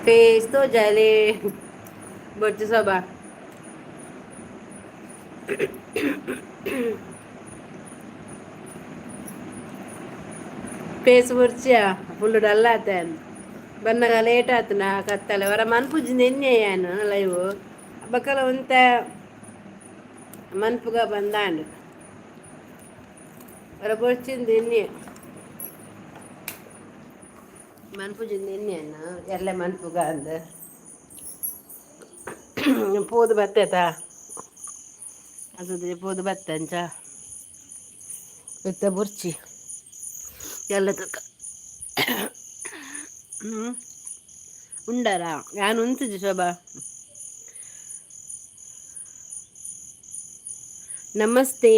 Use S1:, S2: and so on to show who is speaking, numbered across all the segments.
S1: Face ತೋಜಾಲೆ ಬೊರ್ಚು ಸೊಬಾ. Face ಬೊರ್ಚಿಯ full ಡಲ್ ಆತ. ಬನ್ನಗ ಲೇಟ್ ಆತನ ಕತ್ತಲೆ ವರ ಮನ್ಪುಜಿ ನೆನ್ನೆ ಯಾನು ಲೈವ್ ಬಕ್ಕಲ ಒಂತ ಮನ್ಪುಗ ಬಂದಾಂಡ್ ವರ ಬೊರ್ಚಿಂದು ಎನ್ನೆ ಮನ್ಪುಜಿ ನೆನ್ನೆ ಎಲ್ಲ ಮನ್ಪುಗ ಅಂದ ಪೋದು ಬತ್ತೇತ ಅದು ಪೋದು ಬತ್ತೆ ಅಂಚ ಇತ್ತ ಬೊರ್ಚಿ ಎಲ್ಲ ತಕ್ಕ. ಹ್ಞೂ, ಉಂಡರಾ? ಯಾನ್ ಉಂತುಜಿ ಶೋಭಾ. ನಮಸ್ತೆ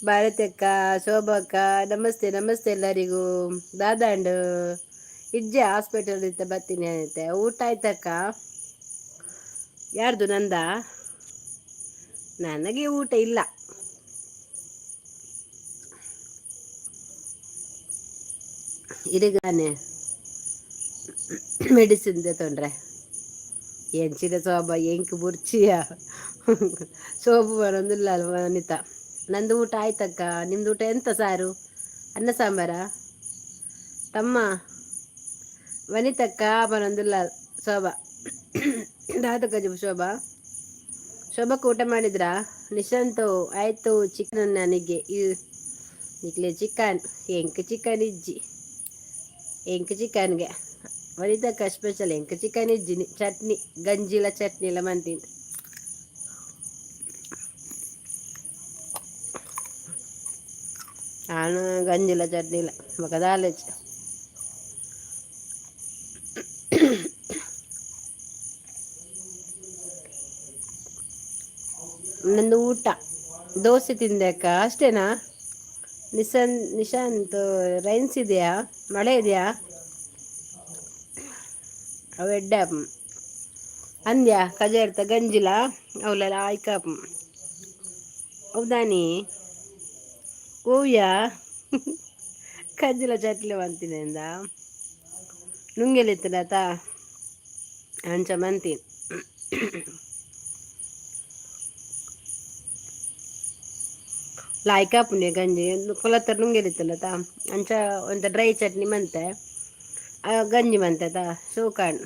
S1: ಭಾರತಕ್ಕ, ಶೋಭಕ್ಕ, ನಮಸ್ತೆ ನಮಸ್ತೆ ಎಲ್ಲರಿಗೂ. ದಾದಾಂಡು? ಇಜ್ಜೆ, ಹಾಸ್ಪಿಟಲ್ ಇತ್ತ ಬತ್ತೀನಿ ಐತೆ. ಊಟ ಆಯ್ತಕ್ಕ? ಯಾರ್ದು, ನಂದ? ನನಗೆ ಊಟ ಇಲ್ಲ. ಇರಿಗಾನೆ ಮೆಡಿಸಿನ್ ತೊಂಡ್ರೆ ಎಂಚಿನ ಸೋಬ ಎಂಕ್ ಬುರ್ಚಿಯ ಸೋಪು ಬರೊಂದಿಲ್ಲ ಅನಿತಾ. ನಂದು ಊಟ ಆಯ್ತಕ್ಕ, ನಿಮ್ದು ಊಟ? ಎಂತ ಸಾರು? ಅನ್ನ ಸಾಂಬಾರಾ ತಮ್ಮ? ವನಿತಕ್ಕ ಬರೊಂದಿಲ್ಲ ಶೋಭಾ. ದಾದಕ್ಕ ಶೋಭಾ, ಶೋಭಕ್ಕ ಊಟ ಮಾಡಿದ್ರಾ? ನಿಶಾಂತು ಆಯ್ತು. ಚಿಕನ್ ನನಗೆ ನಿಕ್ಲೆ ಚಿಕನ್, ಎಂಕ್ ಚಿಕನ್ ಇಜ್ಜಿ. ಎಂಕ್ ಚಿಕನ್ಗೆ ವನಿತಕ್ಕ ಸ್ಪೆಷಲ್, ಎಂಕ್ ಚಿಕನ್ ಇಜ್ಜಿ. ಚಟ್ನಿ, ಗಂಜಿಲ ಚಟ್ನಿ ಎಲ್ಲ ಮಂತೀನಿ. ನಾನು ಗಂಜಿಲ ಚಟ್ನಿ ಇಲ್ಲ ಬೊಕ ದಾಲೇಜ್. ನಂದು ಊಟ ದೋಸೆ ತಿಂದೆ ಅಕ್ಕ, ಅಷ್ಟೇನಾ? ನಿಶಾಂತ್, ರೈನ್ಸ್ ಇದೆಯಾ? ಮಳೆ ಇದೆಯಾ? ಅವು ಎಡ್ಡೆ ಅಂದ್ಯಾ ಕಜ ಇರ್ತ ಗಂಜಿಲ ಅವಲೆಲ್ಲ ಆಯ್ಕಪ್. ಹೌದಾನಿ ಓವ್ಯಾ ಕಜ್ಜಿಲ ಚಟ್ಲಿ ಮಂತಿನಿ ಅಂದ. ನುಂಗೆಲಿತ್ತದಾತ ಅಂಚ ಮಂತೀನಿ. ಲಾಯ್ಕ್ ಆಪುಂಡು ಗಂಜಿ ಕುಲತ್ತರ ನುಂಗೆಲಿತ್ತಲ್ಲತ ಅಂಚ ಒಂತ ಡ್ರೈ ಚಟ್ನಿ ಮಂತೆ, ಗಂಜಿ ಮಂತೆತ ಸೋಕಾಂಡ್.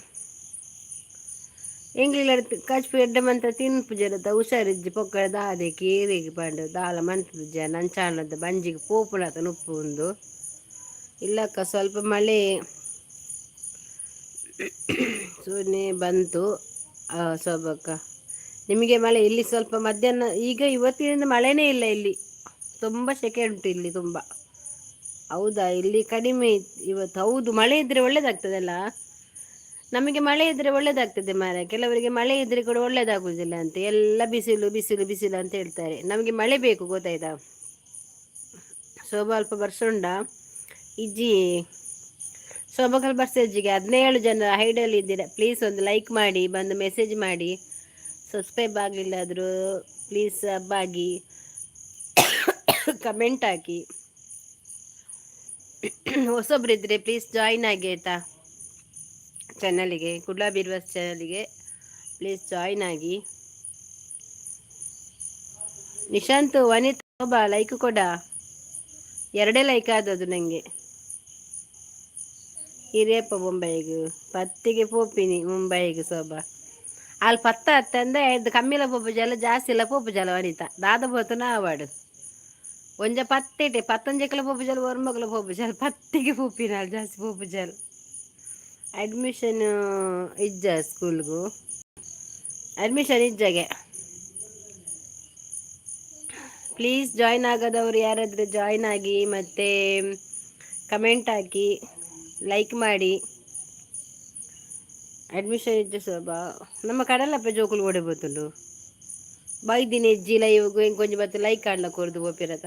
S1: ಎಂಕ್ಲೆಗ್ ಕಚ್ಪು ಎಡ್ಡೆ ಮಂತ ತಿನ್ಪುಜೆರತ, ಹುಷಾರಿಜ್ಜಿ ಪೊಕ್ಕಡೆ ದಾದೆ ಕೀರೆಗ್ ಪಂಡ ದಾಲ ಮಂತುಜ ನಂಚಾನದ ಬಂಜಿಗ್ ಪೋಪುನತ ನುಪ್ಪು ಉಂದು. ಇಲ್ಲಕ್ಕ, ಸ್ವಲ್ಪ ಮಳೆ ಸೂರ್ಯ ಬಂತು. ಶೋಭಕ್ಕ, ನಿಮಗೆ ಮಳೆ? ಇಲ್ಲಿ ಸ್ವಲ್ಪ ಮಧ್ಯಾಹ್ನ, ಈಗ ಇವತ್ತಿನಿಂದ ಮಳೆನೇ ಇಲ್ಲ ಇಲ್ಲಿ. ತುಂಬ ಸೆಕೆ ಉಂಟು ಇಲ್ಲಿ ತುಂಬ. ಹೌದಾ? ಇಲ್ಲಿ ಕಡಿಮೆ ಇವತ್ತು. ಹೌದು, ಮಳೆ ಇದ್ದರೆ ಒಳ್ಳೇದಾಗ್ತದಲ್ಲ ನಮಗೆ. ಮಳೆ ಇದ್ದರೆ ಒಳ್ಳೇದಾಗ್ತದೆ ಮಾರ. ಕೆಲವರಿಗೆ ಮಳೆ ಇದ್ದರೆ ಕೂಡ ಒಳ್ಳೇದಾಗುವುದಿಲ್ಲ ಅಂತ, ಎಲ್ಲ ಬಿಸಿಲು ಬಿಸಿಲು ಬಿಸಿಲು ಅಂತ ಹೇಳ್ತಾರೆ. ನಮಗೆ ಮಳೆ ಬೇಕು, ಗೊತ್ತಾಯ್ತಾ? ಶೋಭಾ, ಅಲ್ಪ ವರ್ಷ ಉಂಡಾ? ಇಜ್ಜಿ ಶೋಭಕಲ್ ಬರ್ಸೆಜ್ಜಿಗೆ. 17 ಜನ ಹೈಡಲ್ಲಿ ಇದ್ದೀರಾ. ಪ್ಲೀಸ್ ಒಂದು ಲೈಕ್ ಮಾಡಿ, ಬಂದು ಮೆಸೇಜ್ ಮಾಡಿ. ಸಬ್ಸ್ಕ್ರೈಬ್ ಆಗಲಿಲ್ಲ ಆದರೂ ಪ್ಲೀಸ್ ಸಬ್ ಆಗಿ, ಕಮೆಂಟ್ ಹಾಕಿ. ಹೊಸೊಬ್ರು ಇದ್ದರೆ ಪ್ಲೀಸ್ ಜಾಯಿನ್ ಆಗಿ, ಆಯಿತಾ? ಚಾನಲಿಗೆ, ಕುಡ್ಲ ಬಿರ್ವಸ್ ಚಾನಲಿಗೆ ಪ್ಲೀಸ್ ಜಾಯಿನ್ ಆಗಿ. ನಿಶಾಂತ್, ವನಿತಾ ಬಾ, ಲೈಕ್ ಕೊಡ. ಎರಡೇ ಲೈಕ್ ಆದದ್ದು ನನಗೆ. ಹಿರಿಯಪ್ಪ ಮುಂಬೈಗೆ ಪತ್ತಿಗೆ ಪೋಪಿನಿ ಮುಂಬೈಗೆ ಸೋಬಾ. ಅಲ್ಲಿ ಪತ್ತ ಅತ್ತಂದೆ ಇದು ಕಮ್ಮಿಲ ಪೋಪುಜಲ, ಜಾಸ್ತಿ ಇಲ್ಲ ಪೋಪುಜಲ. ವನಿತಾ, ದಾದ ಪೋತುನ ಆವಾಡು. ಒಂಜ ಪತ್ತಿಟೆ ಪತ್ತೊಂಜೆಕ್ಲ ಪೋಪುಜಲ್, ಒರ್ಮಕ್ಲ ಪೋಪುಜಲ್, ಪತ್ತಿಗೆ ಪೋಪಿನ ಜಾಸ್ತಿ ಪೋಪುಜಲ್. ಅಡ್ಮಿಷನ್ ಇಜ್ಜ ಸ್ಕೂಲ್ಗು? ಅಡ್ಮಿಷನ್ ಇಜ್ಜಗೆ. ಪ್ಲೀಸ್ ಜಾಯ್ನ್ ಆಗೋದವರು ಯಾರಾದರೂ ಜಾಯ್ನ್ ಆಗಿ ಮತ್ತು ಕಮೆಂಟ್ ಹಾಕಿ, ಲೈಕ್ ಮಾಡಿ. ಅಡ್ಮಿಷನ್ ಇಜ್ಜ ಶೋಭಾ. ನಮ್ಮ ಕಡಲಪ್ಪ ಜೋಕುಲು ಓಡೆ ಬೋತುಂಡು. ಬೈದಿನ ಇಜ್ಜಿ ಲೈವ್, ಎಂಕೊಂಜಿ ಬತ್ತು ಲೈಕ್ ಆಡ್ಲ ಕೊರ್ದು ಪೋಪಿರತ.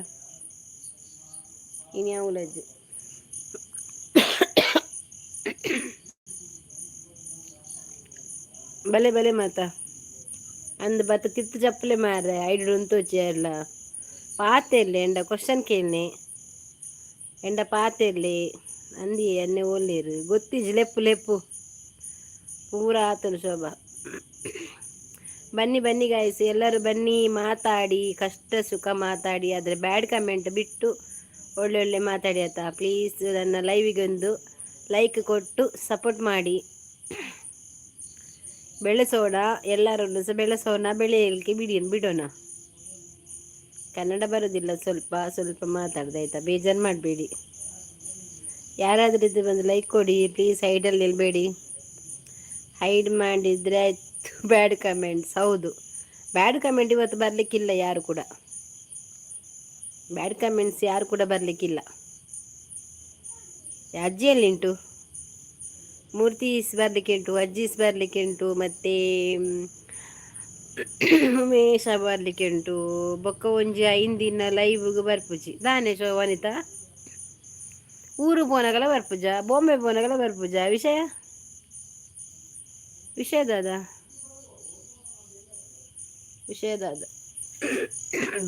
S1: ಇನ್ಯಾವುಲಜ್ಜಿ. ಬಲೆ ಬಲೆ ಮಾತ ಅಂದ್ ಬತ್ತ ತಿತ್ತು ಚಪ್ಪಲೆ ಮಾರ್ರೆ. ಐಡ್ ಉಂತೋಚಿ ಎಲ್ಲ ಪಾತೆರ್ಲೆ. ಎಂಡ ಕ್ವಶನ್ ಕೇಳ್ನೆ ಎಂಡ ಪಾತೆರ್ಲೆ ಅಂದಿ ಎನ್ನೆ ಓಲ್ಲೇರು ಗೊತ್ತಿಜ್ಜಿ. ಲೆಪ್ಪು ಲೆಪ್ಪು ಪೂರ ಆತನು ಶೋಭಾ. ಬನ್ನಿ ಬನ್ನಿ ಗಾಯ್ಸ್, ಎಲ್ಲರೂ ಬನ್ನಿ, ಮಾತಾಡಿ, ಕಷ್ಟ ಸುಖ ಮಾತಾಡಿ. ಆದರೆ ಬ್ಯಾಡ್ ಕಮೆಂಟ್ ಬಿಟ್ಟು ಒಳ್ಳೆ ಒಳ್ಳೆ ಮಾತಾಡಿ ಆಯ್ತಾ? ಪ್ಲೀಸ್ ನನ್ನ ಲೈವಿಗೊಂದು ಲೈಕ್ ಕೊಟ್ಟು ಸಪೋರ್ಟ್ ಮಾಡಿ. ಬೆಳೆಸೋಣ, ಎಲ್ಲರನ್ನು ಸಹ ಬೆಳೆಸೋಣ, ಬೆಳೆಯಲಿಕ್ಕೆ ಬಿಡಿ, ಬಿಡೋಣ. ಕನ್ನಡ ಬರೋದಿಲ್ಲ, ಸ್ವಲ್ಪ ಸ್ವಲ್ಪ ಮಾತಾಡ್ದೆ ಆಯಿತಾ? ಬೇಜಾರು ಮಾಡಬೇಡಿ. ಯಾರಾದರೂ ಇದ್ದು ಬಂದು ಲೈಕ್ ಕೊಡಿ ಪ್ಲೀಸ್. ಹೈಡಲ್ಲಿ ನಿಲ್ಲಬೇಡಿ. ಹೈಡ್ ಮಾಡಿದರೆ ಆಯಿತು. ಬ್ಯಾಡ್ ಕಮೆಂಟ್ಸ್, ಹೌದು, ಬ್ಯಾಡ್ ಕಮೆಂಟ್ ಇವತ್ತು ಬರಲಿಕ್ಕಿಲ್ಲ. ಯಾರು ಕೂಡ ಬ್ಯಾಡ್ ಕಮೆಂಟ್ಸ್ ಯಾರು ಕೂಡ ಬರಲಿಕ್ಕಿಲ್ಲ. ಅಜ್ಜಿಯಲ್ಲಿಂಟು ಮೂರ್ತೀಸ್ ಬರಲಿಕ್ಕೆ ಉಂಟು, ಅಜ್ಜೀಸ್ ಬರಲಿಕ್ಕೆ ಉಂಟು, ಮತ್ತು ಉಮೇಶ ಬರಲಿಕ್ಕೆ ಉಂಟು. ಬೊಕ್ಕ ಒಂಜಿ 5 ದಿನ ಲೈವ್ಗೆ ಬರ್ಪುಜಿ ದಾನೆ ಶೋ ವನಿತಾ. ಊರು ಪೋನಗಲ ಬರ್ಪುಜ, ಬಾಂಬೆ ಪೋನಗಲ ಬರ್ಪುಜ. ವಿಷಯ ವಿಷಯ ದಾದ, ವಿಷಯ ದಾದ.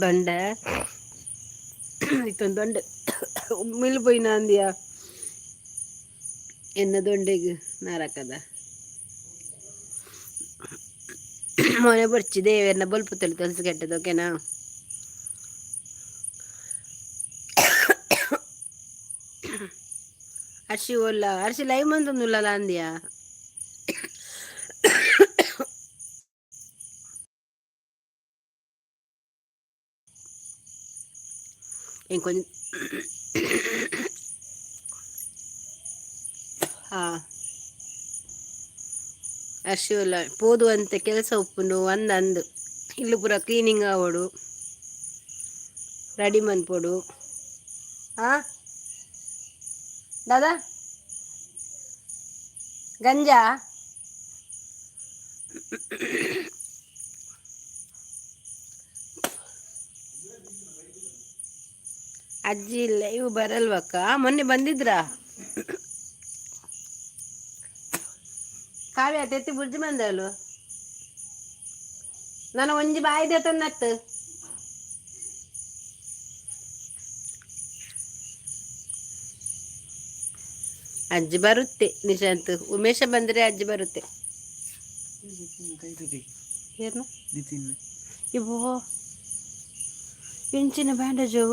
S1: ದೊಂಡೆ ಇತ್ತೊಂದು ದೊಂಡೆ ಉಮ್ಮಿಲ್ ಪೋಯಿನ ಅಂದಿಯಾ. ಎನ್ನ ದೊಂಡೆಗ್ ನಾರಕದ ಮೊನೆ ಬೊರ್ಚಿ ದೇವೆರ್ನ ಬೊಲ್ಪು ತೆಲು ತುಳಸಿ ಕೆಟ್ಟದು. ಓಕೆನಾ? ಅರ್ಶಿ ಓಲ್ಲ? ಅರ್ಶಿ ಲೈವ್ ಮಂತೊಂದುಲ್ಲಲ್ಲ ಅಂದಿಯಾ. ಇಂಕೊಂಜಿ ಹಾಂ ಅರ್ಶಿ ಓಲ್ಲ ಪೋದು ಅಂತೆ. ಕೆಲಸ ಉಪ್ಪುಂಡು ಅಂದ್ ಅಂದ್. ಇಲ್ಲು ಪೂರ ಕ್ಲೀನಿಂಗ್ ಆವೊಡು, ರೆಡಿ ಮನ್ಪೊಡು. ಆ ದಾದಾ ಗಂಜಾ. ಅಜ್ಜಿ ಇಲ್ಲ, ಇವು ಬರಲ್ವಕ್ಕ? ಮೊನ್ನೆ ಬಂದಿದ್ರಾ? ಕಾವ್ಯ ತೆತ್ತಿ ಬುರ್ಜಿ ಬಂದಳು. ನಾನು ಒಂಜಿ ಬಾಯಿದೆ ತನ್ನತ್ತು. ಅಜ್ಜಿ ಬರುತ್ತೆ ನಿಶಾಂತ್. ಉಮೇಶ ಬಂದರೆ ಅಜ್ಜಿ ಬರುತ್ತೆ. ಏನು ಇವು ಎಂಚಿನ ಬ್ಯಾಂಡೇಜು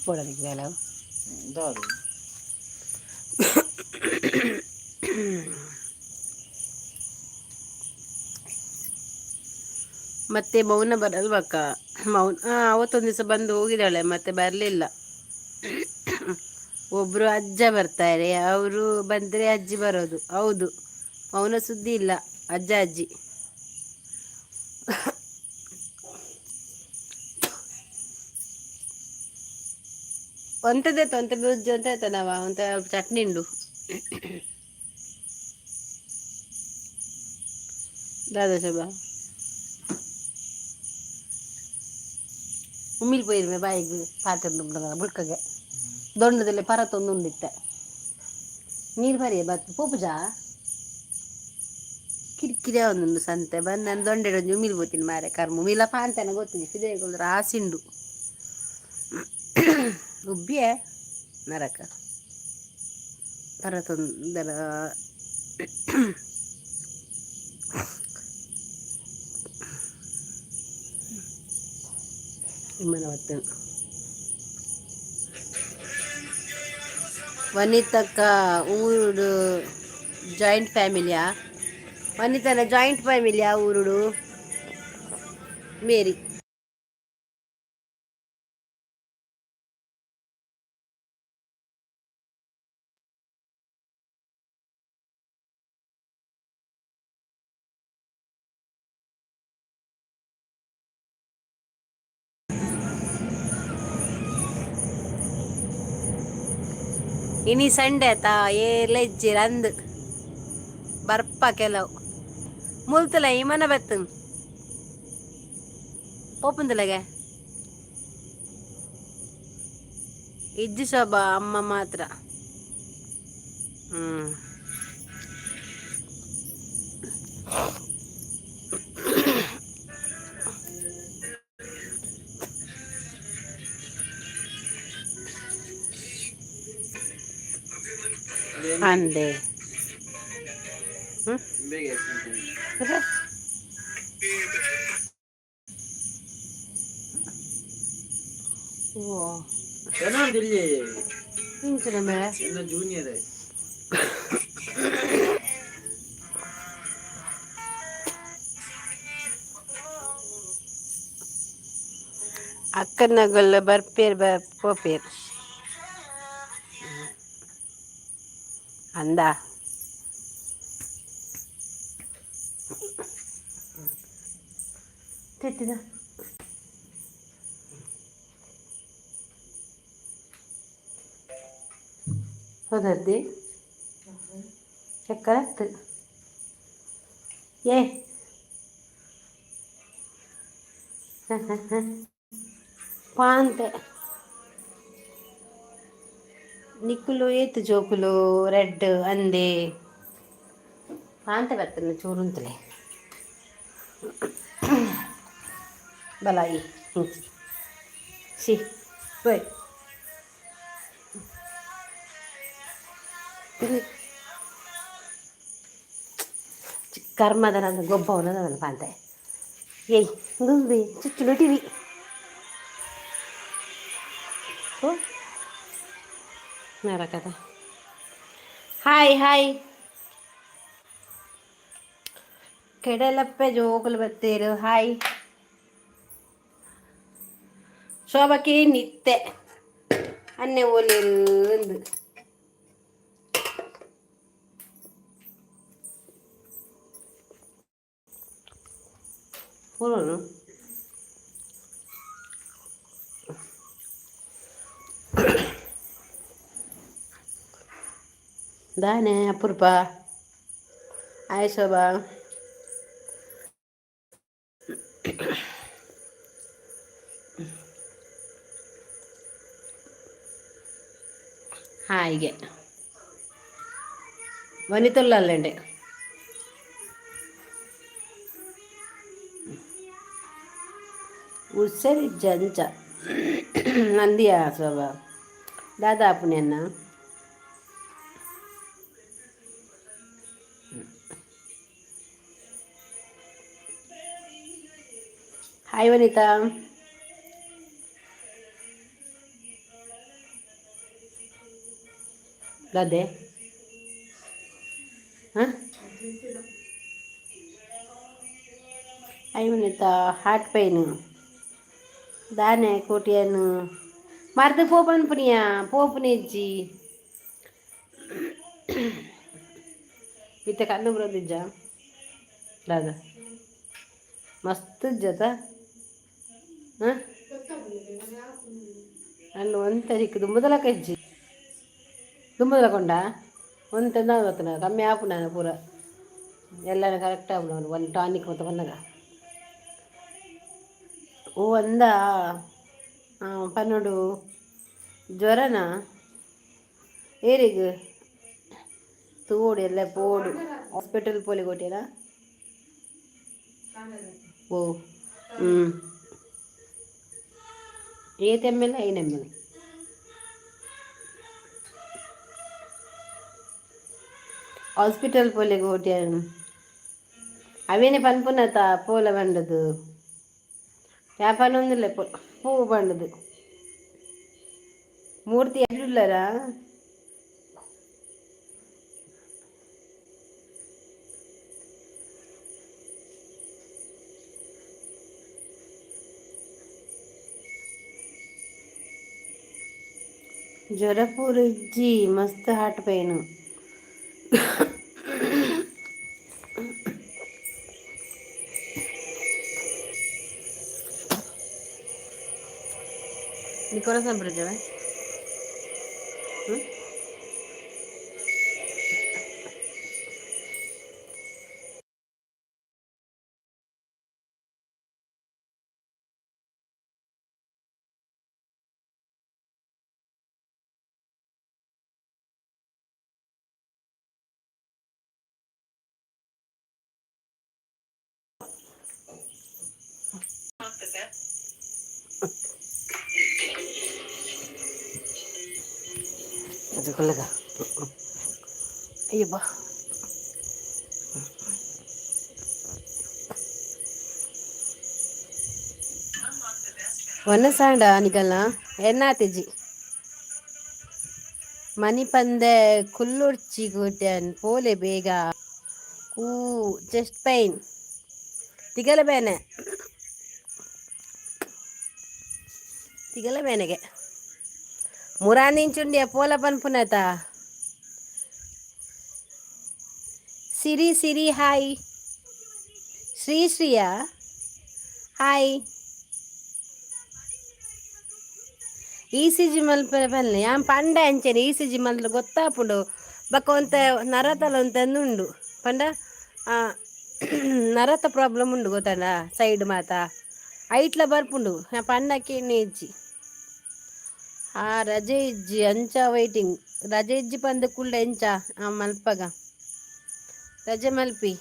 S1: ಪೋಡಲಿಕ್ಕೆ ಬೇಲ. ಮತ್ತೆ ಮೌನ ಬರಲ್ವಕ್ಕ? ಮೌನ ಅವತ್ತೊಂದು ದಿವಸ ಬಂದು ಹೋಗಿದ್ದಾಳೆ, ಮತ್ತೆ ಬರಲಿಲ್ಲ. ಒಬ್ಬರು ಅಜ್ಜ ಬರ್ತಾರೆ, ಅವರು ಬಂದರೆ ಅಜ್ಜಿ ಬರೋದು. ಹೌದು, ಮೌನ ಸುದ್ದಿ ಇಲ್ಲ. ಅಜ್ಜ ಅಜ್ಜಿ ಒಂತದೇ ಒಂತೆ ಬುಜ್ಜಿ ಅಂತ ಆಯ್ತನವ ಒಂತೆ ಚಟ್ನಿ ಉಂಡು. ದಾದಾ ಶೋಭಾ ಉಮ್ಮಿಲ್ ಪೋಯಿರ್ಮೆ ಬಾಯಿಗ್ ಪಾತೆರ್ದು ಬುಡ್ಕಗೆ ದೊಂಡದಲ್ಲಿ ಪರತೊಂದು ಉಂಡಿತ್ತೆ. ನೀರು ಬರಿಯ ಬತ್ ಪೋಪುಜಾ ಕಿರಿಕಿರಿ ಒಂದುಂಡು. ಸಂತೆ ಬಂದು ನಾನು ದೊಂಡೆಡ್ ಒಂಜಿ ಉಮಿಲ್ ಪೋತೀನಿ ಮಾರೆ. ಕರ್ಮ ಉಮಿಲ ಪಾಂತನ ಗೊತ್ತಿದೆ. ಫಿದೆ ರಾಸಿಂಡು ಉಬ್ಬಿಯೇ ನರಕ ಪರತೊಂದರ. ಇಮ್ಮನ ವನಿತಕ್ಕ ಊರುಡು ಜಾಯಿಂಟ್ ಫ್ಯಾಮಿಲಿಯಾ? ವನಿತನ ಜಾಯಿಂಟ್ ಫ್ಯಾಮಿಲಿಯಾ ಊರುಡು? ಮೇರಿ. ಇನಿ ಸಂಡೆ ಆತಾ, ಏರ್ಲ ಇಜ್ಜೆರ್ ಅಂದ್ ಬರ್ಪ ಕೆಲವು ಮುಲ್ತಲ ಇಮನ ಬತ್ತನ್ ಪೋಪುಂದುಲಗೆ ಇಜ್ಜಿ ಶೋಭಾ ಅಮ್ಮ ಮಾತ್ರ. ಹ್ಮ್ ಅಂದೆ. ಹ್ಮ್ ಓ. ಇಂಚಿನ ಮೇಲೆ.
S2: ಜೂನಿಯರ್.
S1: ಅಕ್ಕನಗಲ್ಲ ಬರ್ಪೇರ್ ಬ ಪೋಪೇರ್ ಅಂದ. ತೆತ್ತಿದ ಹೌದದ್ದಿ ಚಕ್ಕರತ್ತು ಏ ಪಾಂತೆ. ನಿಕ್ಕುಲು ಏತ್ ಜೋಕುಲು ರೆಡ್ ಅಂದೆ ಪಾಂತೆ ಬರ್ತನೆ ಚೂರುಂತಲೆ ಬಲಾಯಿ ಸಿ ಬೈ. ಕರ್ಮದ ನನ್ನ ಗೊಬ್ಬವನ ನನ್ನ ಪಾಂತೆ. ಏಯ್ ಗುಂಬಿ ಚುಚ್ಚು ಟಿವಿ ಓ ನರಕದ. ಹಾಯ್ ಹಾಯ್ ಕೆಡಲಪ್ಪೆ ಜೋಕುಲು ಬತ್ತೇರು. ಹಾಯ್ ಶೋಭಕ್ಕೆ ನಿತ್ತೆ ಅನ್ನೆ ಓಲೇರು ಅಂದು. ಪೂರನು ದಾನೆ ಅಪರೂಪ. ಹಾಯ್ ಶೋಭಾ. ಹಾಗೆ ವನಿತುಲ್ಲಲ್ಲಂಡೆ. ಉತ್ಸರಿಜ್ಜಂಚ ನಂದಿಯ ಶೋಭಾ ದಾದಾ ಪುಣ್ಯನ್ನ. ಹಾಯ್ ವನಿತಾ. ದಾದೆ ಹಾಂ. ಹಾಯ್ ವನಿತಾ. ಹಾರ್ಟ್ ಪೈನ್ ದಾನೆ ಕೋಟಿಯನು ಮರ್ದು ಪೋಪನ್ ಪುನಿಯ ಪೋಪುನೆಜ್ಜಿ ಇತ್ತೆ ಕಣ್ಣು ಬರೋದಿಜ್ಜ ದಾದ ಮಸ್ತ್ ಜತ. ಹಾಂ ಅಲ್ಲ ಒಂದು ತಾರೀಕು ದುಂಬದಲಕ ಇಜ್ಜಿ ದುಂಬದಲಕೊಂಡ ಒಂದು ಗೊತ್ತನ ಕಮ್ಮಿ ಆಪುನ ಪೂರ ಎಲ್ಲಾನು ಕರೆಕ್ಟ್ ಆಪುನ ಒಂದು ಟಾನಿಕ್ ಮತ್ತು ಬಂದಾಗ ಓ ಅಂದ ಪನ್ನೊಡು ಜ್ವರನ ಏರಿಗ್ ತೋಡು ಎಲ್ಲ ಪೋಡು ಹಾಸ್ಪಿಟಲ್ ಪೋಲಿ ಕೊಟ್ಟಿಯಾ. ಓ ಹ್ಞೂ ಏತ್ ಎಮ್ ಎಲ್ ಐನ್ ಎಮ್ ಎಲ್ ಹಾಸ್ಪಿಟಲ್ ಪೋಲೆ ಕೋಟಿಯ ಅವೇನೆ ಪನ್ಪುನತ ಪೋಲ ಬಂಡದು ವ್ಯಾಪಾರ ಪೂ ಬಂಡದು ಮೂರ್ತಿ ಎಡ್ಡುಲ್ಲರಾ. ಜ್ವರ ಪೂರ ಇಜ್ಜಿ ಮಸ್ತ್ ಹಾರ್ಟ್ ಪೈನ್. Nicolas bridge. ಹ್ಞೂ. ಅದು ಕೊಲ್ಲಗ. ಅಯ್ಯಬ್ಬ. ವನಸಾಂಡ ನಿಗಲ್ನ ಎನ್ನಾತಿಜಿ ಮನಿಪಂದೆ ಕುಲ್ಲುರ್ಚಿ ಕೂಟ್ಯಾನ್ ಪೋಲೆ ಬೇಗ. ಊ ಚೆಸ್ಟ್ ಪೈನ್, ತಿಗಲ ಬೇನೆ, ತಿಗಲ ಬೇನೆಗೆ ಮುರಾನಿಂಚುಂಡಿಯ ಪೋಲ ಪನ್ಪುನತ. Siri Siri hi. Shri Shriya hi. ECG ಮಲ್ಪೆರೆ ಪನ್ಲೆ. ಯಾನ್ ಪಂಡ ಅಂಚೆನೆ ಇಸಿಜಿ ಮಲ್ತ್ ಗೊತ್ತಾಪುಂಡು. ಬೊಕ ಒಂತೆ ನರತಲ ಒಂತೆ ಉಂಡು ಪಂಡ ನರತ ಪ್ರಾಬ್ಲಮ್ ಉಂಡು ಗೊತ್ತಂಡ, ಸೈಡ್ ಮಾತ ಐಟ್ಲ ಬರ್ಪುಂಡು. ಪಂಡ ಕೇನೆ ಇಜ್ಜಿ. ಆ ರಜೆ ಇಜ್ಜಿ ಅಂಚ ವೈಟಿಂಗ್. ರಜೆ ಇಜ್ಜಿ ಪಂದ್ ಕುಲ್ಡ ಎಂಚ ಆ ಮಲ್ಪಗ? ರಜೆ ಮಲ್ಪಿ.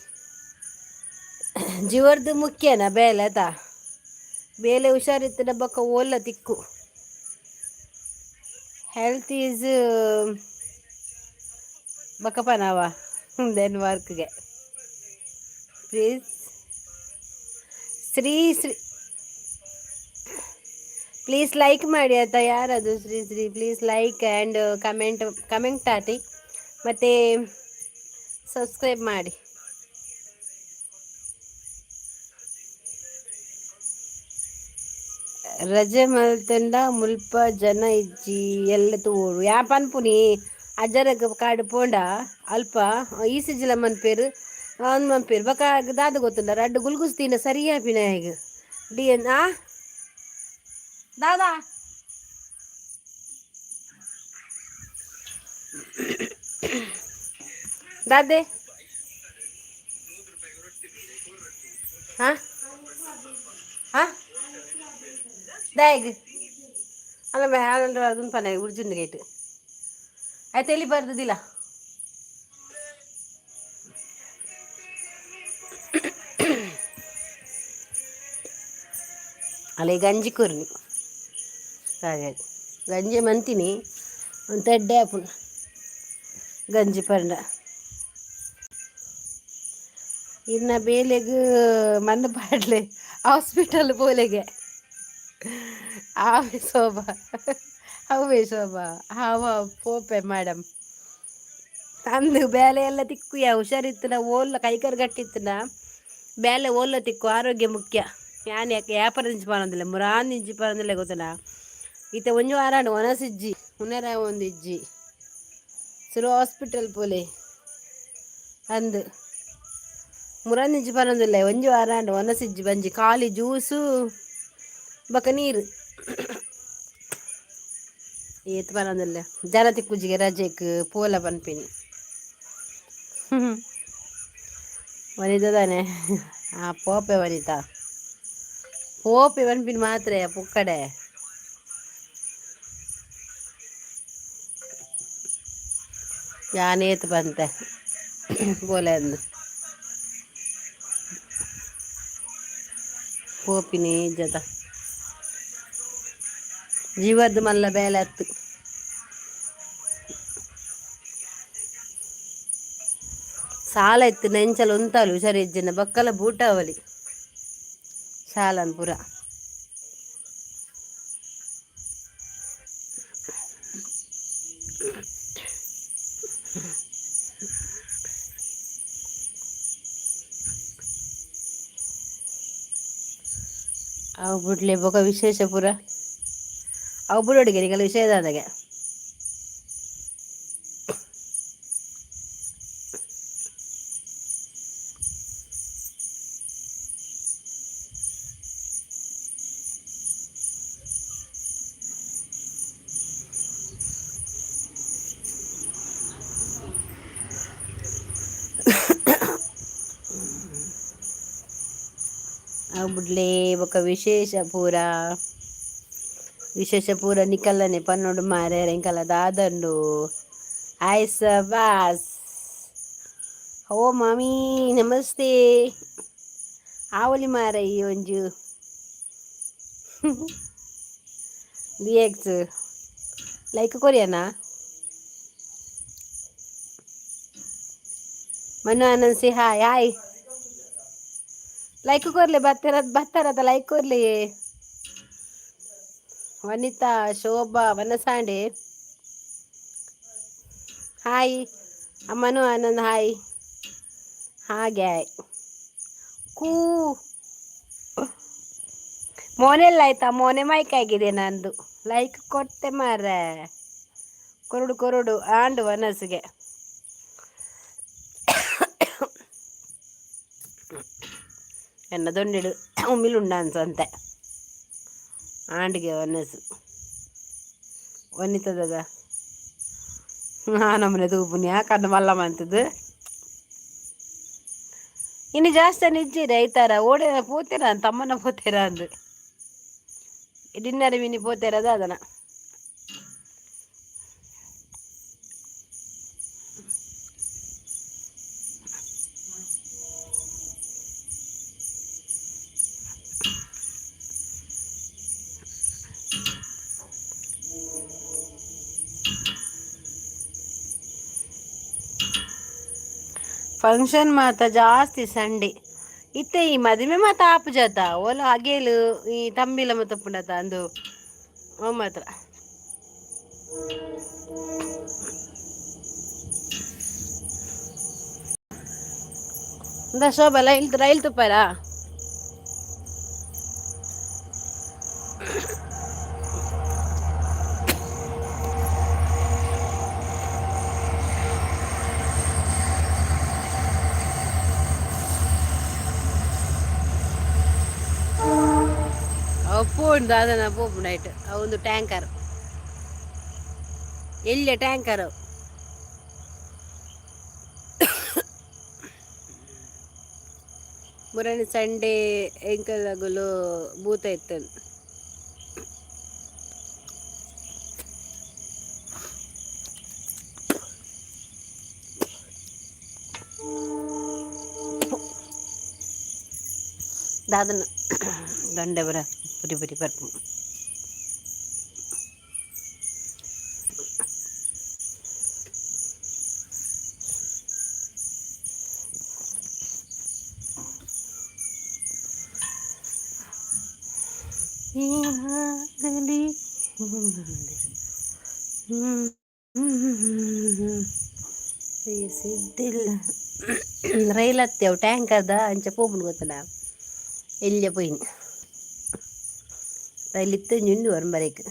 S1: ಜೀವರ್ದು ಮುಖ್ಯನಾ ಬೇಲೆ ಅತಾ? ಬೇಲೆ ಹುಷಾರಿತ್ತಡ ಬೊಕ್ಕ ಓಲ್ಲ ತಿಕ್ಕು. ಹೆಲ್ತ್ is ಬೊಕಪನವ then ವರ್ಕ್ಗೆ. Please Shri Shri, please like ಮಾಡಿ ಆಯ್ತಾ? ಯಾರದು Shri Shri? Please like and comment. Comment ಹಾಕಿ ಮತ್ತು ಸಬ್ಸ್ಕ್ರೈಬ್ ಮಾಡಿ. ರಜೆ ಮಲ್ತಂಡ ಮುಲ್ಪ ಜನ ಇಜ್ಜಿ, ಎಲ್ಲ ತೂವೊಡು. ಯಾ ಪನ್ಪುನಿ, ಅಜ್ಜರಗ್ ಕಾಡ್ ಪೋಂಡ ಅಲ್ಪ ಇಸಿಜಿಲ ಮನ್ಪೇರು, ಅಂದ್ ಮನ್ಪೇರು. ಬೊಕ ದಾದ ಗೊತ್ತುಂಡ, ರಡ್ಡ್ ಗುಲ್ಗುಸ್ ತಿಂಡ ಸರಿ ಆಪಿನಾಯಗ್ ಡಿ ಎನ್ ಆ ದಾದಾ. ದಾದೆ ಹಾ ಹಾ ದಾಯಗ್ ಅಲ್ಲ ಅದನ್ನ ಪನ ಉರ್ಜುಂದು ಗೇಟ್ ಆಯ್ತು. ಎಲ್ಲಿ ಬರ್ದಿಲ್ಲ. ಅಲ್ಲ, ಗಂಜಿ ಕೊರ್ನಿ. ಹಾಗೆ ಗಂಜಿ ಮಂತೀನಿ, ಒಂದು ಎಡ್ಡೆ ಆಪುಂಡು ಗಂಜಿ ಪಂಡ. ಇನ್ನ ಬೇಲೆಗ್ ಮಣ್ಣು ಪಾಡ್ಲೆ, ಹಾಸ್ಪಿಟಲ್ ಪೋಲೆಗೆ. ಆವೆ ಶೋಭಾ, ಅವೇ ಶೋಭಾ, ಹಾವ ಪೋಪೆ ಮೇಡಮ್. ಅಂದು ಬೇಲೆ ಎಲ್ಲ ತಿಕ್ಕುಯ. ಹುಷಾರಿತ್ತನ ಓಲ್ಲ ಕೈಕಾಲು ಗಟ್ಟಿತ್ತನ ಬೇಲೆ ಓಲ್ಲ ತಿಕ್ಕು. ಆರೋಗ್ಯ ಮುಖ್ಯ. ಯಾನ್ ಯಾಕೆ ವ್ಯಾಪಾರ ದಿಂಚಿ ಪಾನೊಂದಿಲ್ಲ, ಮುರಾನ್ ದಿಂಚಿ ಪಾನೊಂದಿಲ್ಲ ಗೊತ್ತನ. ಈತ ಒಂಜಿ ವಾರ ಆಂಡ್ ವನಸಿಜ್ಜಿ, ಉನೆರ ಒಂದು ಇಜ್ಜಿ. ಸುರು ಹಾಸ್ಪಿಟಲ್ ಪೋಲೆ ಅಂದು ಮುರಾನ್ ದಿಂಚಿ ಪಾನೊಂದಿಲ್ಲ. ಒಂಜಿ ವಾರ ಆಂಡ್ ವನಸಿಜ್ಜಿ, ಬಂಜಿ ಖಾಲಿ ಜ್ಯೂಸು ಬೊಕ ನೀರು. ಏತ್ ಪನೊಂದುಲ್ಲೆ. ಜನ ತಿಕ್ಕುಜಿಗೆ ರಜೆಕ್ ಪೋಲ ಪನ್ಪಿನಿ. ವನಿತಾ ತಾನೆ? ಆ ಪೋಪೆ ವನಿತಾ, ಪೋಪೆ ಪನ್ಪಿನಿ ಮಾತ್ರೆ ಪುಕ್ಕಡೆ. ಯಾನೇತ್ ಪಂತೆ ಪೋಲೆ ಅಂದ್ ಪೋಪಿನಿ ಜತ. ಜೀವದ ಮಲ್ಲ ಬೇಲೆ ಅತ್ತು. ಸಾಲ ಇತ್ತು ನೆಂಚಲ ಉಂತಾಲು ಹುಷಾರಿಜ್ಜಿನ ಬಕ್ಕಲ ಬೂಟಾವಲಿ ಸಾಲನ್ ಪೂರ. ಅವು ಬುಡ್ಲೆ. ಬೊಕ ವಿಶೇಷ ಪೂರ ಅವು ಬುಡೋಡಿಗೆ ನಿಕಲ ವಿಷಯದಾದಗೆ. ಅವು ಬುಡ್ಲೆ. ಬೊಕ ವಿಶೇಷ ಪೂರ, ವಿಶೇಷ ಪೂರ ನಿಕಲ್ಲನೆ ಪನ್ನೊಡು ಮಾರೆ. ಎಂಕಲ ದಾದಂಡು ಆಯ್ಸ ಬಾಸ್. ಓ ಮಾಮಿ, ನಮಸ್ತೆ. ಆವಲಿ ಮಾರ ಈ ಒಂಜು. ಡಿ ಎಕ್ಸ್ ಲೈಕ್ ಕೊರಿಯನಾ? ಮನು ಆನಂದ್ ಸಿ ಹಾಯ್ ಹಾಯ್. ಲೈಕ್ ಕೊರ್ಲಿ, ಬತ್ತಿರ ಬತ್ತಾರದ ಲೈಕ್ ಕೊರ್ಲಿ. ವನಿತಾ, ಶೋಭಾ ವನಸಾಂಡೆ ಹಾಯ್. ಮನು ಆನಂದ್ ಹಾಯ್. ಹಾಗೆ ಕೂ ಮೋನೆಲ್ಲ ಆಯ್ತಾ? ಮೋನೆ ಮೈಕ್ ಆಗಿದೆ ನಂದು. ಲೈಕ್ ಕೊಟ್ಟೆ ಮಾರ್ರೆ. ಕೊರಡು ಕೊರಡು ಆಂಡು ವನಸ್ಸಿಗೆ. ಎನ್ನ ದೊಂಡೆಡು ಉಮ್ಮಿಲುಂಡ ಅನ್ಸಂತೆ ಆಂಡಿಗೆ ವನಸ್ಸು. ವನಿತದ ಆ ನಮ್ಮನೆ ತೂಪುನಿ ಕಣ್ಣು ಮಲ್ಲ ಮಂತದ್ದು. ಇನ್ನು ಜಾಸ್ತಿ ನಿಜ್ಜಿರ ಐತಾರ ಓಡೆ ಪೋತೀರ ತಮ್ಮನ ಪೋತೀರ ಅಂದು ಡಿನ್ನರ್ ಮಿನಿ ಪೋತೀರದ ಅದನ್ನ. ಫಂಕ್ಷನ್ ಮಾತ ಜಾಸ್ತಿ ಸಂಡೆ ಇತ್ತೆ. ಈ ಮದುವೆ ಮಾತ ಆಪು ಜಾತ ಓಲ ಅಗೇಲು ಈ ತಂಬಿಲ ಮಾತ ಪುಂಡತ ಅಂದು ಅವು ಮಾತ್ರ. ಇಂದ ಶೋಭಾ ರೈಲ್ ರೈಲ್ ತುಪ್ಪಾರ. ಪೋಂಡು ಅದನ್ನ ಪೋಪುಂಡು ಐಟ್. ಒಂದು ಟ್ಯಾಂಕರ್, ಎಲ್ಯ ಟ್ಯಾಂಕರ್. ಮುರನಿ ಸಂಡೇ ಎಂಕಲ್ಗುಲು ಭೂತ ಇತ್ತನ್. ದಾದನ ದಂಡೆ ಬರ ಪುರಿ ಪುರಿ ಬರ್ಪು. ಏನಾಗಲಿ ಮುಂದೆ ಸಿದ್ದಿಲ್ಲ. ರೈಲ್ ಹತ್ತಿ ಟ್ಯಾಂಕರ್ದ ಅಂಚ ಪೋಪುಂಡು ಗೊತ್ತಲ್ಲ, ಎಲ್ಯ ಪೋಯಿನಿ ರೈಲ್ ಇತ್ತು ನಿಂಡು ವರಂಬರೇಕ್.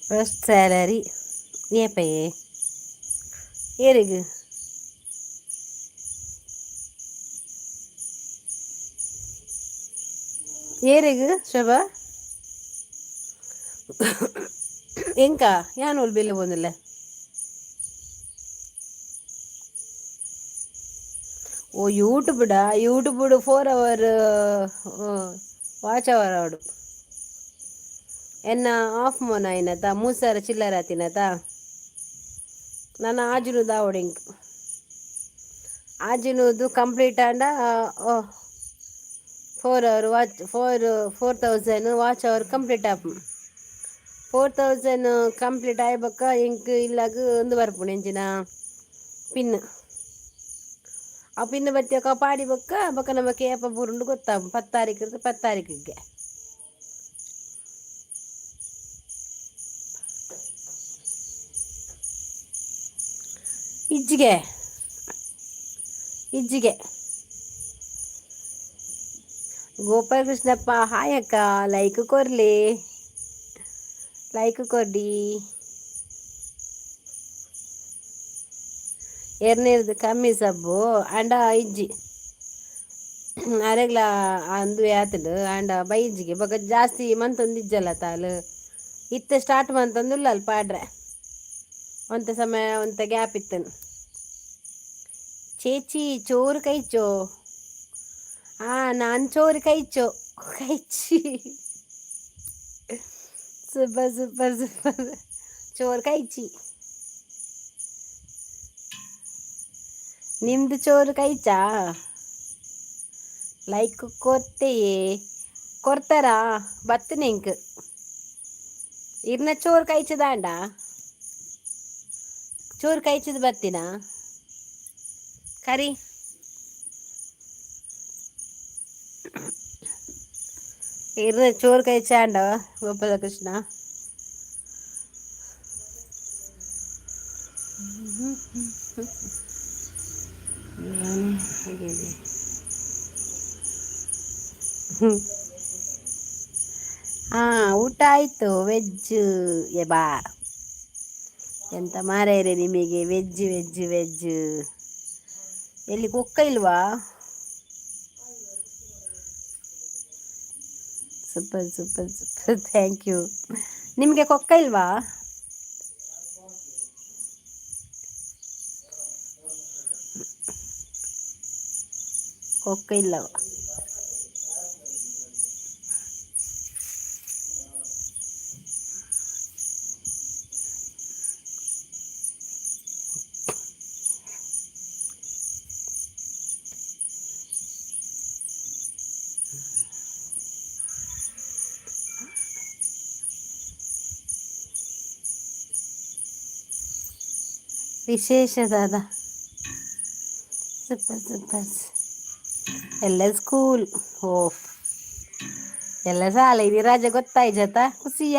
S1: First salary ಏಪಯೇ ಏರಿಗ್? ಏರಿಗ್ ಶೋಭಾ? ಎಂಕ ಯಾನ್ ಓಲ್ ಬೆಲೆ ಪೋಂದಿಲ್ಲ. ಓ YouTube YouTube 4 hour watch hour ಅವಡು. ಎನ್ನ ಆಫ್ ಮೋನ ಆಯ್ನತ 3000 ಚಿಲ್ಲರೆ ಆತಿನತ. ನನ್ನ ಆಜಿನದು ಆವಡು ಇಂಕ್. ಆಜಿನದು ಕಂಪ್ಲೀಟ್ ಆಂಡ 4 hour watch 4,000 watch hour complete ಆಪು. 4,000 ಕಂಪ್ಲೀಟ್ ಆಯ್ ಬೊಕ್ಕ ಎಂಕ್ ಇಲ್ಲಾಗ ಒಂದು ಬರ್ಪುಂಡು ಎಂಚಿನ ಪಿನ್. ಆ ಪಿನ್ ಬತ್ತಿಯೊಕ ಪಾಡಿ ಬೊಕ್ಕ ಬೊಕ್ಕ ನಮಕ್ ಏಪ ಬೂರುಂಡು ಗೊತ್ತಾಪು. 10 ತಾರೀಕು 10 ತಾರೀಕಿಗೆ ಇಜ್ಜಿಗೆ ಇಜ್ಜಿಗೆ. ಗೋಪಾಲಕೃಷ್ಣಪ್ಪ ಹಾಯ್ ಅಕ್ಕ, ಲೈಕ್ ಕೊರ್ಲಿ, ಲೈಕ್ ಕೊಡಿ. ಎರನೇದು ಕಮ್ಮಿ ಸಬ್ಬು ಅಂಡ ಇಜ್ಜಿ ಅರೆಗ್ಲ ಅಂದು ಆತುಂಡು. ಆಂಡ ಬೈಜಿಗೆ ಬೊಕ ಜಾಸ್ತಿ ಮಂತೊಂದು ಇಜ್ಜಲ್ಲ ತಾಲ್. ಇತ್ತೆ ಸ್ಟಾರ್ಟ್ ಮಂತೊಂದುಲ್ಲ ಅಲ್ಪ ಪಾಡ್ರೆ ಒಂತೆ ಸಮಯ ಒಂತೆ ಗ್ಯಾಪ್ ಇತ್ತನು. ಚೇಚಿ ಚೋರು ಕೈಚೋ. ನಾನು ಚೋರು ಕೈಚೋ ಕೈಚಿ. Super super super. ಚೋರು ಕೈಚಿ. ನಿಮ್ದು ಚೋರು ಕೈಚಾ? ಲೈಕ್ ಕೊರ್ತೆಯೇ ಕೊರ್ತಾರಾ? ಬತ್ತನೆ ಇಂಕ್. ಇರ್ನ ಚೋರು ಕೈಚದಾಂಡ? ಚೋರು ಕೈಚದ ಬತ್ತಿನ ಕರಿ. ಇರ್ನ ಚೋರು ಕೈಚಾಂಡ ಗೋಪಾಲಕೃಷ್ಣ? ನಾನು ಹಾಗಿದೆ. ಹಾಂ, ಊಟ ಆಯಿತು. ವೆಜ್ ಬಾ. ಎಂತ ಮಾರಾಯರೆ ನಿಮಗೆ? Veg veg veg. ಎಲ್ಲಿ ಕೊಕ್ಕ ಇಲ್ವಾ? Super super super, thank you. ನಿಮಗೆ ಕೊಕ್ಕ ಇಲ್ವಾ? ಕೊಕ್ಕ ಇಲ್ಲವ? ವಿಶೇಷ ದಾದ. Super super. ಎಲ್ಲ ಸ್ಕೂಲ್ ಓಫ್, ಎಲ್ಲ ಶಾಲೆ. ಇದು ರಜೆ ಗೊತ್ತಾಯ್ಜತ, ಖುಷಿಯ.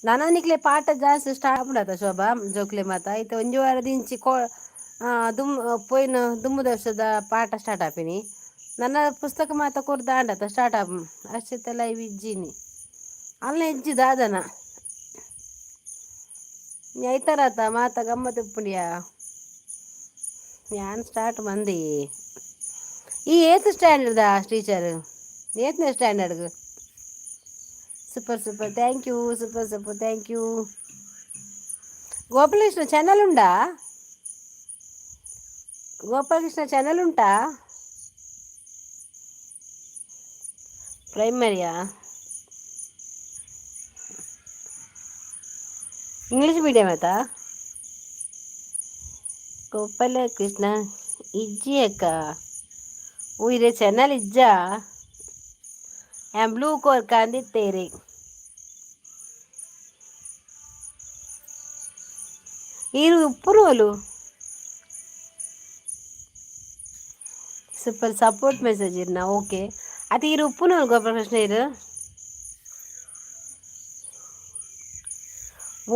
S1: ನನನಿಕ್ಲೆ ಪಾಠ ಜಾಸ್ತಿ ಸ್ಟಾರ್ಟ್ ಆಪುಂಡತ ಶೋಭಾ ಜೋಕ್ಲೆ ಮಾತ. ಐತೆ ಒಂಜಿ ವಾರದಿಂಚಿ ಕೋ ದುಮ್ ಪೋಯಿನ ದುಮ್ಮದ ವರ್ಷದ ಪಾಠ ಸ್ಟಾರ್ಟ್ ಆಪಿನಿ. ನನ್ನ ಪುಸ್ತಕ ಮಾತ ಕೊರ್ದು ಆಂಡತ ಸ್ಟಾರ್ಟ್ ಆಪ್. ಅಷ್ಟೆಲ್ಲ ಲೈವ್ ಇಜ್ಜಿನಿ ಅಲ್ಲ ಇಜ್ಜಿ ದಾದನ. ಐತಾರತ ಮಾತ ಗಮ್ಮತ್ ಉಪ್ಪುಂಡಿಯಾ. ಯಾನ್ ಸ್ಟಾರ್ಟ್ ಮಂದಿ. ಈ ಏತ್ ಸ್ಟ್ಯಾಂಡರ್ಡ್ ಟೀಚರ್? ಏತ್ನೇ ಸ್ಟ್ಯಾಂಡರ್ಡ್ಗೆ? Super super, thank you. Super super, thank you. Gopalakrishna channel ಉಂಡಾ? ಗೋಪಾಲಕೃಷ್ಣ channel ಉಂಟಾ? ಪ್ರೈಮರಿಯಾ? ಇಂಗ್ಲೀಷ್ ಮೀಡಿಯಂ ಆಯ್ತಾ? ಗೋಪಾಲಕೃಷ್ಣ ಇಜ್ಜಿ ಅಕ್ಕ. ಓ, ಇರೆ ಚಾನಲ್ ಇಜ್ಜಾ? ಆ್ಯಂ ಬ್ಲೂ ಕೋರ್ಕ ಅಂದಿತ್ತೇರಿ. ಈರು ಉಪ್ಪುರೋಲು. ಸೂಪರ್ ಸಪೋರ್ಟ್ ಮೆಸೇಜ್ ಇರ್ನ. ಓಕೆ, ಅದು ಈರು ಉಪ್ಪುನೋಲು ಗೋಪಾಲಕೃಷ್ಣ ಇರು.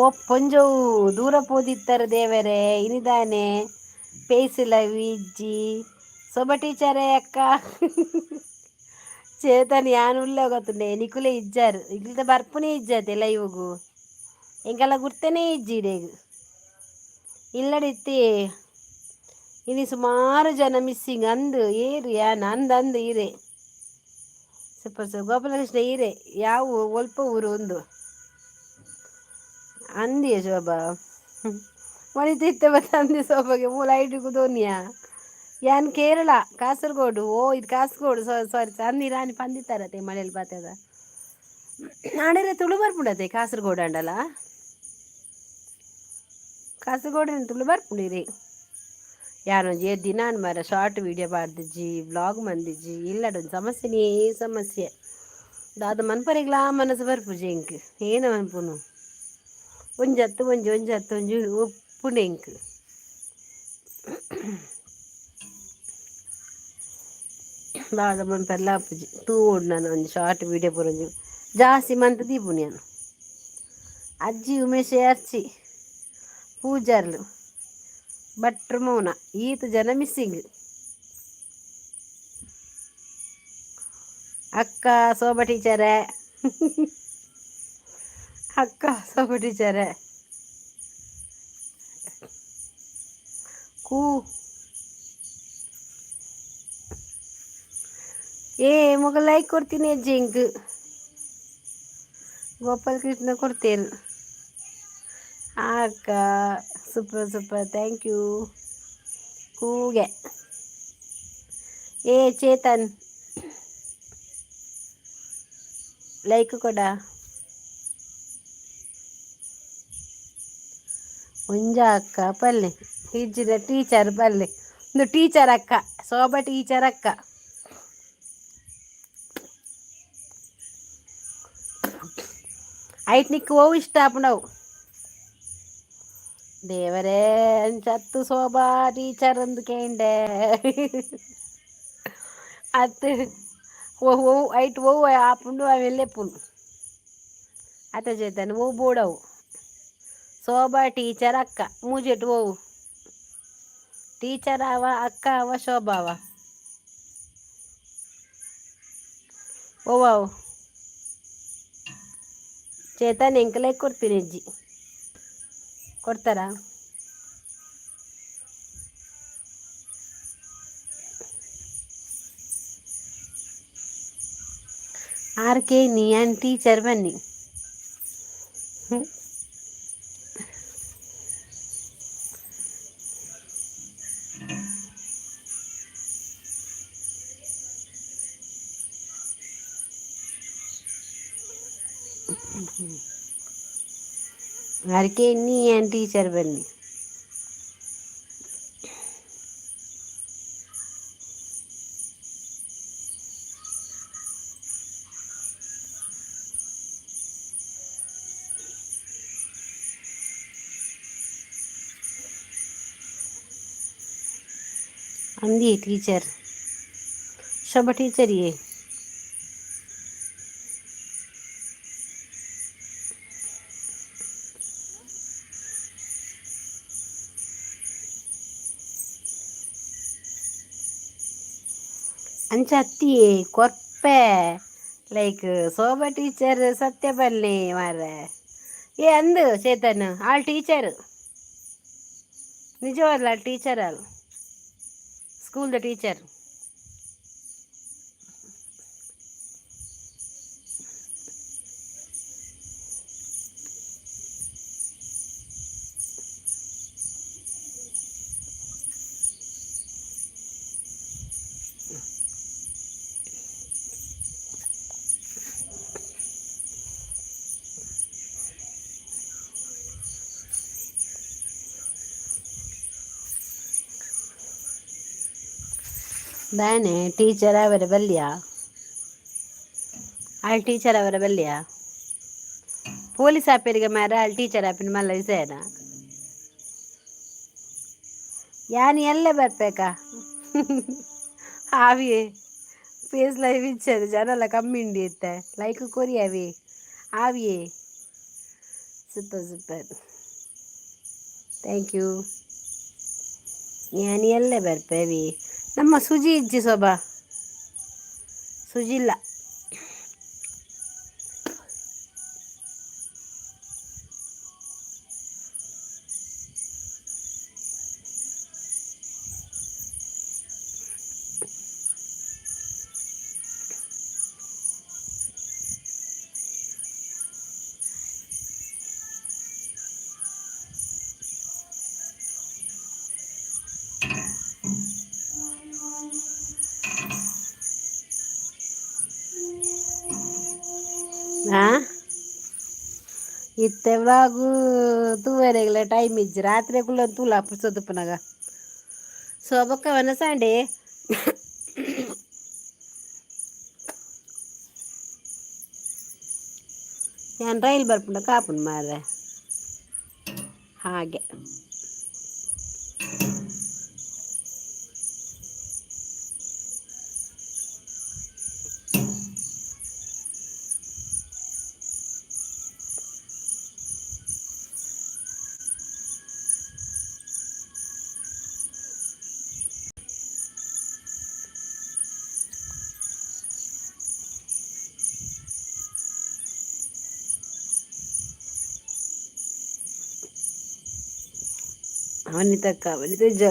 S1: ಓ ಪೊಂಜೋವು ದೂರ ಪೋದಿತ್ತರ ದೇವರೇ. ಇನಿದಾನೆ ಪೇಸಿಲ ಇಜ್ಜಿ. ಸೊಬ ಟೀಚರೇ. ಅಕ್ಕ ಚೇತನ್, ಯಾನ್ ಉಲ್ಲ ಗೊತ್ತುಂಡೆ? ನಿಕುಲೆ ಇಜ್ಜಾರು. ಇಗ್ಲ್ದ ಬರ್ಪುನೇ ಇಜ್ಜಾತೆ ಲೈವ್ಗು. ಎಂಕೆಲ್ಲ ಗುರ್ತನೇ ಇಜ್ಜಿ ಇಡೆಗ್. ಇಲ್ಲಡಿತ್ತಿ ಇನಿ ಸುಮಾರು ಜನ ಮಿಸ್ಸಿಂಗ್ ಅಂದು. ಏರು ಯಾನ್ ಅಂದ್ ಅಂದ್ ಈರೆ. ಸೂಪರ್ ಸರ್ ಗೋಪಾಲಕೃಷ್ಣ ಈರೆ ಯಾವ ಒಲ್ಪ ಊರು ಒಂದು ಅಂದಿಯ ಶೋಭಾ ಮಣಿತಿತ್ತೆ ಮತ್ತೆ ಅಂದಿ ಶೋಭಾಗೆ ಮೂಲ ಐಡಿ ಕುದೋನಿಯಾ. ಯಾನ್ ಕೇರಳ ಕಾಸರಗೋಡು. ಓ, ಇದು ಕಾಸರಗೋಡು. ಸಾರಿ, ಅಂದಿ ರಾಣಿ ಪಂದಿತ್ತಾರತೆ ಮಳೆಯಲ್ಲಿ ಪಾತೆದ ನಾಡಿರೆ. ತುಳು ಬರ್ಪುಂಡತೆ ಕಾಸರಗೋಡು ಅಂಡಲ. ಕಾಸರಗೋಡಿನ ತುಳು ಬರ್ಪುಂಡಿರಿ. ಯಾನೊಂಜಿ ಏತ್ ದಿನ ಆಂಡ್ ಮಾರ್ರೆ ಶಾರ್ಟ್ ವೀಡಿಯೋ ಪಾಡ್ದಿಜ್ಜಿ, ವ್ಲಾಗ್ ಮಂದಿಜ್ಜಿ. ಇಲ್ಲಡೊಂಜಿ ಸಮಸ್ಯೆನೇ ಸಮಸ್ಯೆ. ದಾದ ಮನ್ಪರೆಗ್ಲಾ ಮನಸ್ಸು ಬರ್ಪುಜಿ ಎಂಕ್. ಏನ ಮನ್ಪುನು? ಒಂಜಿ ಅತ್ತು ಒಂಜಿ, ಒಂಜಿ ಅತ್ತು ಒಂಜಿ ಉಪ್ಪುಂಡು ಎಂಕ್. ದಾದ ಮನ್ಪೆರ್ಲ ಆಪುಜಿ. ತೂವೊಡು ನನ ಒಂಜಿ ಶಾರ್ಟ್ ವೀಡಿಯೋ ಪೂರ ಒಂಜಿ ಜಾಸ್ತಿ ಮಂತ್ ದೀಪುನಿ ಯಾನ್. ಅಜ್ಜಿ ಉಮೇಶ್ ಅರ್ಚಿ ಪೂಜಾರ್ಲು ಭಟ್ರು ಮೌನ ಈತ್ ಜನ ಮಿಸ್ಸಿಂಗ್. ಅಕ್ಕ ಶೋಭಾ ಟೀಚರೇ, ಅಕ್ಕ ಶೋಭಾ ಟೀಚರೇ. ಕೂ ಏ ಮಗ ಲೈಕ್ ಕೊಡ್ತೀನಿ ಅಜ್ಜಿ ಇಂಕ್. ಗೋಪಾಲ ಕೃಷ್ಣ ಕೊಡ್ತೇನೆ ಅಕ್ಕ. Super super, thank you. ಕೂಗೆ ಏ ಚೇತನ್, ಲೈಕ್ ಕೊಡ. ಒಂಜ ಅಕ್ಕ ಪಲ್ಲೆ ಇಜ್ಜಿಡ ಟೀಚರ್ ಪಲ್ಲೆ. ಒಂದು ಟೀಚರ್ ಅಕ್ಕ, ಶೋಭಾ ಟೀಚರ್ ಅಕ್ಕ. ಐಟ್ ನಿಕ್ಕು ಓವು ಇಷ್ಟ ಆಪುಂಡವು? ದೇವರೇ, ಅಂಚತ್ತು ಶೋಭಾ ಟೀಚರ್ ಅಂದ್ ಕೇಂಡೆ ಅತ್. ಓ ಓ ಐಟ್ ಓವು ಆಪುಂಡು ಅವೆಲ್ಲ ಎಪ್ಪುಂಡು ಅತ್ತ ಚೇತನ್? ಓವು ಬೋಡವು? ಶೋಭಾ ಟೀಚರ್ ಅಕ್ಕ ಮೂಜೆಟ್ ಓವು? ಟೀಚರ್ ಆವ, ಅಕ್ಕ ಆವ, ಶೋಭಾ ಆವ? ಓವಾವು ಚೇತನ್? ಎಂಕ್ ಲೈಕ್ ಕೊಡ್ತೀನಿ ಅಜ್ಜಿ, ಕೊಡ್ತಾರಾ? ಆರ್ ಕೆ ನೀ ಟೀಚರ್ ಬನ್ನಿ. ಆರ್ ಕೆ ನೀ ಟೀಚರ್ ಬನ್ನಿ. ಅಂದಿ ಟೀಚರ್, ಶೋಭಾ ಟೀಚರ್. ಯೇ ಅಂಚ ಅತ್ತಿಯೇ ಕೊರ್ಪೆ ಲೈಕ್ ಶೋಭಾ ಟೀಚರ್. ಸತ್ಯ ಬನ್ನಿ ಮಾರ್ರೆ. ಏ ಅಂದು ಚೇತನ್, ಆಳ್ ಟೀಚರ್ ನಿಜವಾದ್ಲ ಟೀಚರ್ ಅಲ್, ಸ್ಕೂಲ್ದ ಟೀಚರ್. ದಾನೆ ಟೀಚರ್ ಅವರ ಬಲ್ಯ? ಆಳ್ ಟೀಚರ್ ಅವರ ಬಲ್ಯ? ಪೊಲೀಸ್ ಆಪೇರಿಗೆ ಮಾರ ಆಳ್ ಟೀಚರ್ ಆಪಿನ ಮಲ್ಲ ವಿಷಯನ. ಯಾನ್ ಎಲ್ಲೆ ಬರ್ಬೇಕಾ? ಆವಿಯೇ ಫೇಸ್ ಲೈವ್ ಇಚ್ಚದು ಜನ ಕಮ್ಮಿ ಉಂಡಿ ಇತ್ತೆ. ಲೈಕ್ ಕೊರಿ ಅವಿ ಆವಿಯೇ. Super super, thank you. ಯಾನ್ ಎಲ್ಲೆ ಬರ್ಪೇವಿ? ನಮ್ಮ ಸುಜಿ ಇಜ್ಜಿ ಶೋಭಾ, ಸುಜಿ ಇಲ್ಲ. ಆ ಇತ್ತೆ ವ್ಲಾಗು ತೂವರೆಗ್ಲ ಟೈಮ್ ಇಜ್ಜಿ. ರಾತ್ರಿ ಕುಲ್ಲೊಂದು ತೂಲ ಪುರ್ಸೊತ್ತುಪ್ಪುನಗ. ಸೊ ಬೊಕ್ಕ ವನಸಾಂಡೆ ಯಾನ್ ರೈಲ್ ಬರ್ಪುಂಡ ಕಾಪುಂಡು ಮಾರ್ರೆ. ಹಾಗೆ ಅವನಿತಕ್ಕ ಅವನಿತ ಜ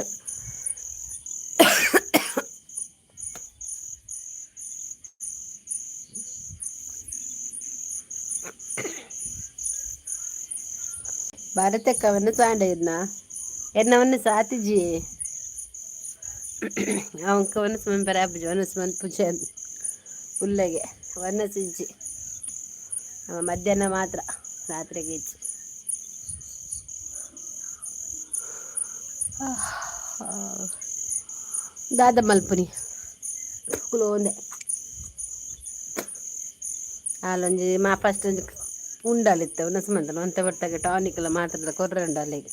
S1: ಭಾರತಕ್ಕವನ್ನ ಸಾಂಡ ಇದ್ನ ಎನ್ನವನ್ನ ಸಾತಿಜಿ. ಅವಂಕ ವನಸ್ ಮನ್ಪರೆ ಆಪುಜಿ, ವನಸ್ ಮನ್ಪುಜಿ ಉಲ್ಲಗೆ ವನಸ್ ಇಜ್ಜಿ. ನಮ್ಮ ಮಧ್ಯಾಹ್ನ ಮಾತ್ರ, ರಾತ್ರೆಗೆ ಇಜ್ಜಿ. ದಾದ ಮಲ್ಪುನಿ? ಕುಲೋಂದೆ. ಆಲೊಂಜಿ ಮಾ ಫಸ್ಟ್ ಒಂಜಿ ಉಂಡಾಲಿತ್ತೆ ವನಸ್ ಮಂತನ ಒಂತೆ ಬರ್ತಗೆ ಟಾನಿಕ್ಲ ಮಾತ್ರದ ಕೊರ್ರೆ ಉಂಡಾಲಿಗೆ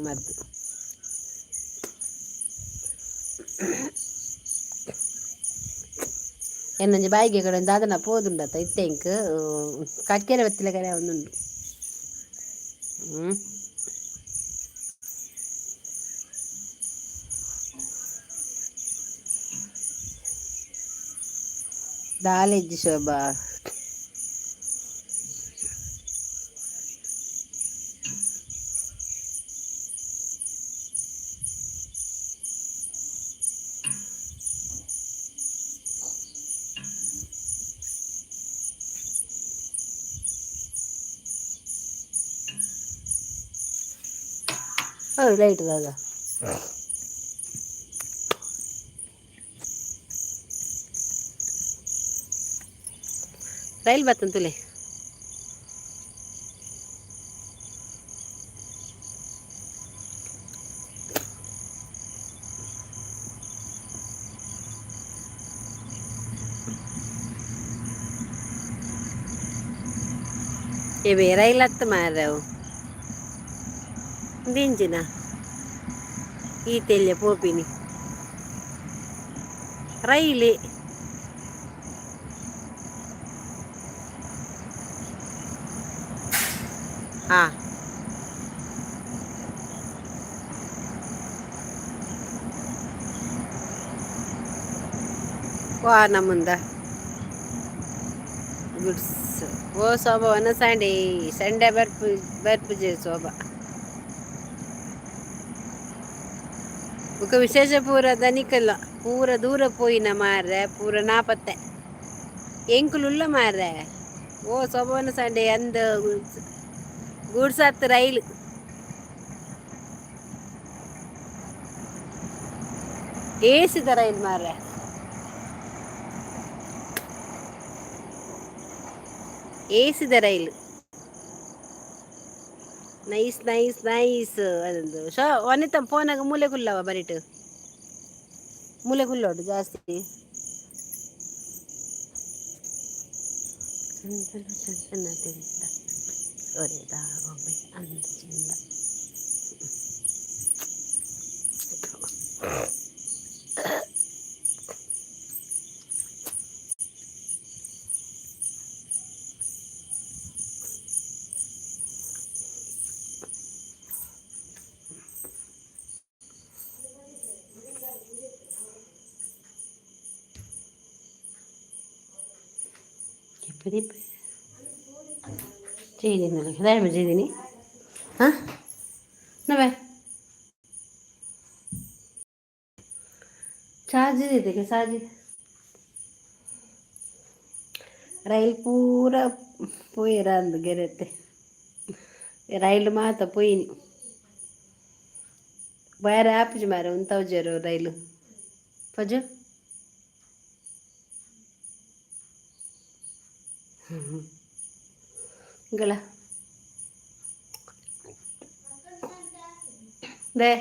S1: ಮದ್ದು. ಎನ್ನೊಂಜಿ ಬಾಯಿಗೆ ಕಡೆ ದಾದನ ಪೋದುಂಡತ್ತ ಇತ್ತೆ ಇಂಕ್ ಕಕ್ಕೆರೆ ಬತ್ತಿಲ ಕರೆ ಒಂದುಂಡು. ಹ್ಞೂ, ದಾಲ ಇಜ್ಜಿ ಶೋಭಾ. ಹೌದು, ಲೈಟ್ ದಾದ ರೈಲ್ ಬತ್ತಂತುಲೆ. ಇವೆ ರೈಲ್ ಹತ್ತು ಮಾರ್ರೆ ಅವು. ದಿಂಜಿನ ಈ ತೆಲ್ಯ ಪೋಪಿನಿ ರೈಲಿ. ಹಾ, ವಾ ನಮ್ಮುಂದ ಗುಡ್ಸ್. ಓ ಶೋಭಾ, ಒನ ಸಂಡೇ ಸಂಡೇ ಬರ್ಪು ಬರ್ಪುಜೆ ಶೋಭಾ. ಬೊಕ ವಿಶೇಷ ಪೂರ ದನಿಕಲ್ಲ ಪೂರ ದೂರ ಪೋಯಿನ ಮಾರ್ರೆ, ಪೂರ ನಾಪತ್ತೆ. ಎಂಕುಲು ಉಲ್ಲ ಮಾರ್ರೆ. ಓ ಶೋಭವನ ಸಂಡೆ ಅಂದ್ ಗೂಡ್ಸ್ ಆತ್ ರೈಲ್. ಏಸಿದ ರೈಲ್ ಮಾರ್ರೆ. ಏಸಿದ ರೈಲ್. Nice nice nice. ಅದೊಂದು ಶೋ ವನಿತ ಫೋನಾಗ ಮೂಲೆ ಕುಲ್ಲವ ಬರಿಟ್ ಮೂಲೆ ಕುಲ್ಲೋಡು ಜಾಸ್ತಿ. ಅಂದ ಚೆಂದ. ചെയ്തിരുന്നല്ലേ? അതായത് ചെയ്തിനി. ആ നവേ ಚಾರ್ಜ್ ಇದೆ, ಚಾರ್ಜ್. ರೈಲ್ ಪೂರ ಪೋಯಿರ ಅಂದ್ ಗೆರೆತೆ. ರೈಲ್ ಮಾತ ಪೋಯಿನಿ. ಬೇರೆ ಆಪುಜಿ ಮಾರೆ, ಉಂತಾವುಜೆರು ರೈಲು ಪಜು. ಗಳ they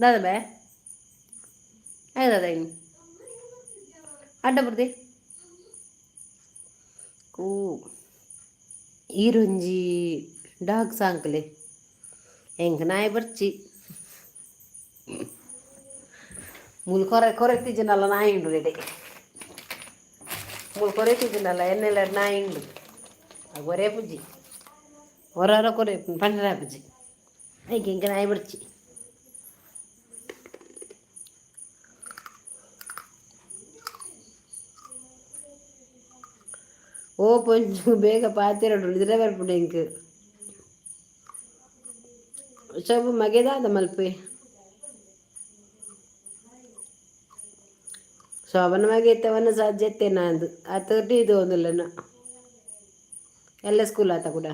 S1: ದಾದ ಬೇ ದಾದ ಇನ್ನು ಅಡ್ಡ ಬುರ್ದಿ ಕೂ. ಈರೊಂಜಿ ಡಾಗ್ ಸಾಂಕ್ಲೆ, ಎಂಕ್ ನಾಯಿ ಬರ್ಚಿ. ಮೂಲು ಕೊರೆ ಕೊರೆತಿಜ್ಜಿನಲ್ಲ ನಾಯಿ ಉಂಡು ರೆಡೆ. ಮೂಲು ಕೊರೆತಿಜ್ಜಿನಲ್ಲ ಎನ್ನೆಲ್ಲ ನಾಯಿ ಉಂಡು. ಒರೇ ಪುಜ್ಜಿ, ಹೊರ ಹೊರ ಕೊರೆ ಪಂಡರ ಪುಜ್ಜಿ. ಐಕ್ ಎಂಕ್ ನಾಯಿ ಬರ್ಚಿ. ಓ ಪೊಂಚು ಬೇಗ ಪಾತೆರಡು ನಿದ್ರೆ ಬರ್ಪುಂಡು ಎಂಕ್. ಶೋಭು ಮಗೆದಾದ ಮಲ್ಪೆ? ಶೋಭನ ಮಗೆ ಇತ್ತವನ್ನ ಸಾಧ್ಯತೆ ನಾಂದು ಆ ತರ್ಟಿ ಇದು ಒಂದಿಲ್ಲನ ಎಲ್ಲ ಸ್ಕೂಲ್ ಆತ ಕೂಡ.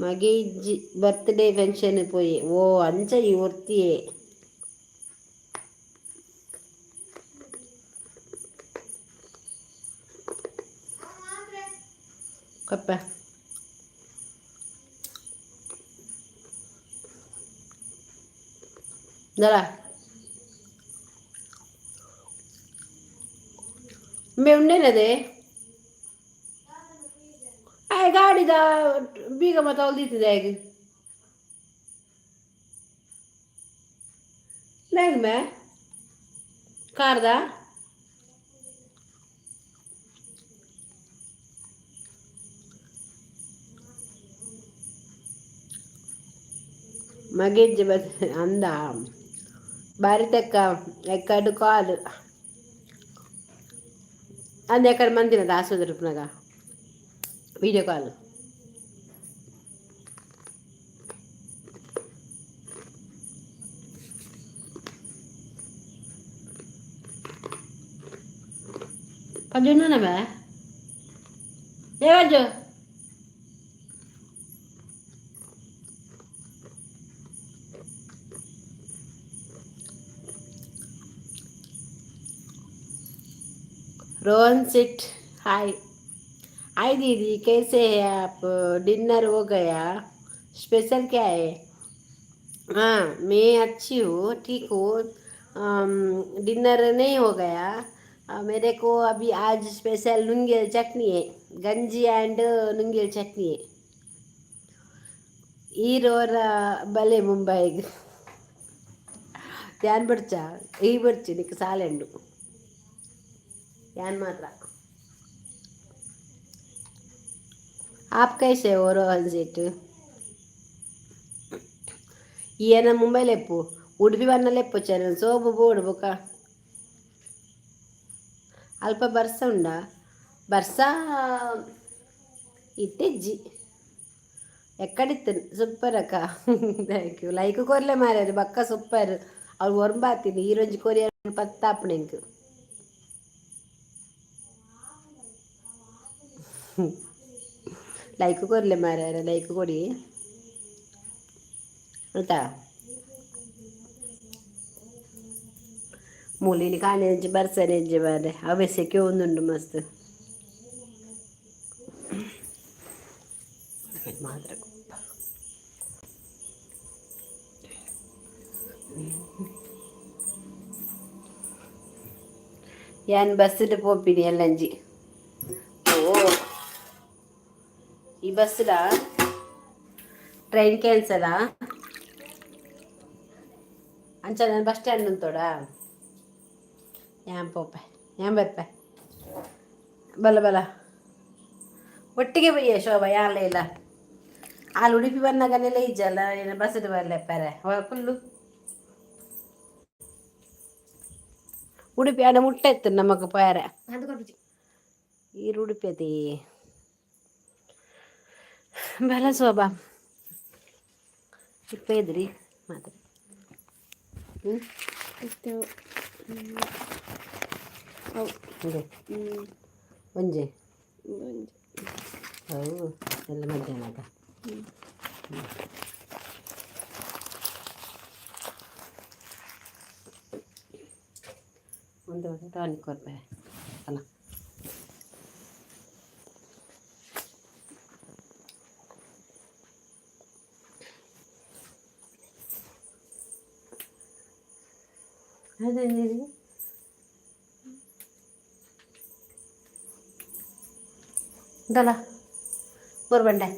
S1: ಮಗೇಜ್ ಬರ್ತ್ಡೇ ಫಂಕ್ಷನ್ ಪೋಯಿ. ಓ ಅಂಚ ಈ ಒರ್ತಿಯೇ. ಕಪ್ಪ ದಳ ಮೆ ಉಂಡೇನದೆ ಆಯ್ ಗಾಡಿದ ಬೀಗ ಮತ್ತ ಅವಲ್ದಿತ್ತಿದೆ ಹೇಗೆ ಮೇ ಕಾರ್ದ. ಮಗೆಜ್ಜೆ ಬಸ್ ಅಂದ ಬಾರಿತಕ್ಕ ಎಕ್ಕಡು ಕಾಲು ಅಂದ ಎಕ್ಕಡೆ ಮಂದಿನ ದಾಸೋದ್ರ ರೂಪನಾಗ వీడియో కాల్. పజ్జున్నానమే ఏ పజ్జు. रोहन सिट हाय हाय दीदी, कैसे हैं आप? डिनर हो गया? स्पेशल क्या है? हाँ, मैं अच्छी हूँ, ठीक हूँ। डिनर नहीं हो गया। मेरे को अभी आज स्पेशल नुंगेल चटनी है, गंजी एंड नुंगेल चटनी है। ಈರೋರ ಬಲೆ ಮುಂಬೈಗೆ ಧ್ಯಾನ್ ಬಡ್ಚ ಈ ಬರ್ಚಿ ನಿಕ್ ಸಾಲೆಂಡು ಯಾನ್ ಮಾತ್ರ. आप कैसे हो रोहन सेठ? ಈಯನ ಮುಂಬೈ ಲೆಪ್ಪು ಉಡುಪಿ ಬನ್ನ ಲೆಪ್ಪು ಚರನ್ ಸೋಬು ಬೋಡು ಬೊಕ ಅಲ್ಪ ಬರ್ಸ ಉಂಡ ಬರ್ಸ ಇತ್ತೆಜ್ಜಿ ಎಕ್ಕಡಿತ್ತು. ಸೂಪರ್ ಅಕ್ಕ, thank you. Like ಕೊರ್ಲೆ ಮಾರ್ಯಾರು ಬಕ್ಕ ಸೂಪರ್. ಅವ್ರು ಒರಂಬಾತೀನಿ ಈರೊಂಜಿ ಕೊರಿಯರ್ ಪತ್ತಾಪುಣ ಎಂಕ್. ಲೈಕ್ ಕೊರ್ಲೆ ಮಾರ್ಯಾರ, ಲೈಕ್ ಕೊಡಿ ಆಯ್ತಾ. ಮೂಲಿನಿ ಕಾಣೆಂಚಿ ಬರ್ಸನೆಂಚಿ ಬಾರೆ ಅವೇ ಸೆಕೆ ಒಂದುಂಡು ಮಸ್ತ್ ಮಾತ್ರ. ಯಾನ್ ಬಸ್ಸಿಡ್ ಪೋಪಿನಿ ಎಲ್ಲಂಜಿ. ಓ ಈ ಬಸ್ಸಾ ಟ್ರೈನ್ ಕ್ಯಾನ್ಸಲಾ? ಅಂಚ ನಾನು ಬಸ್ ಸ್ಟ್ಯಾಂಡ್ ಉಂತೋಡ. ಯಾನ್ ಪೋಪೆ, ಯಾನ್ ಬರ್ಪೆ. ಬಲ ಬಲ ಒಟ್ಟಿಗೆ ಬಯ್ಯ ಶೋಭಾ ಯಾನ್ಲ ಇಲ್ಲ. ಆಲ್ ಉಡುಪಿ ಬನ್ನಗನೆಲ್ಲ ಇಜ್ಜಲ್ಲ ಏನು ಬಸ್ಸು ಬರ್ಲೆಪ್ಪಾರೆ ಫುಲ್ಲು. ಉಡುಪಿ ಆಡ ಮುಟ್ಟ ಇತ್ತು ನಮಕ್ ಪೋಯರೆ. ಈರ್ ಉಡುಪಿ ಅತಿ ಬಲ ಶೋಭಾ ಇಪ್ಪ ಎದ್ರಿ ಮಾತ್ರ. ಹ್ಞೂ ಇದೆ ಒಂಜೆ ಅವು ಎಲ್ಲ ಮಧ್ಯಾಹ್ನ ಆತ. ಒಂದು ಟಾನಿಕ್ ಕೊರ್ಪೆ ಅಲ್ಲ. ಅದೇ ಉಂಟಲ್ಲ ಬಂಡೆ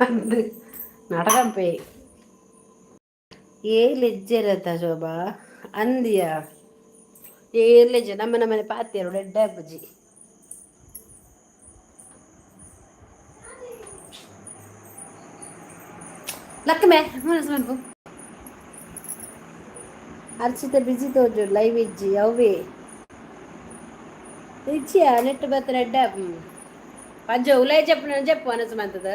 S1: ಅಂದ್ ನಾಟಕ ಪೇ ಏಲ್ ಇಜ್ಜೆರತ ಶೋಭಾ ಅಂದಿಯ ಏರ್ಲೆಜ್ಜ ನಮ್ಮ ನಮ್ಮನೆ ಪಾತಿಯರು ಎಡ್ಡೆ ಬುಜ್ಜಿ. ಲಕ್ಷ್ಮೆ ಮನಸ್ಸು ಅರ್ಚಿತ ಬಿಜಿ ತೋಜು ಲೈವ್ ಇಜ್ಜಿ ಅವೇ ಇಜ್ಜಿಯಾ ನೆಟ್ ಬತ್ತ ಎಡ್ಡೆ ಪಜ್ಜ ಉಲೈ ಜಪ್ಪು ಜಪ್ಪು ಅನಸು ಮಂತದ.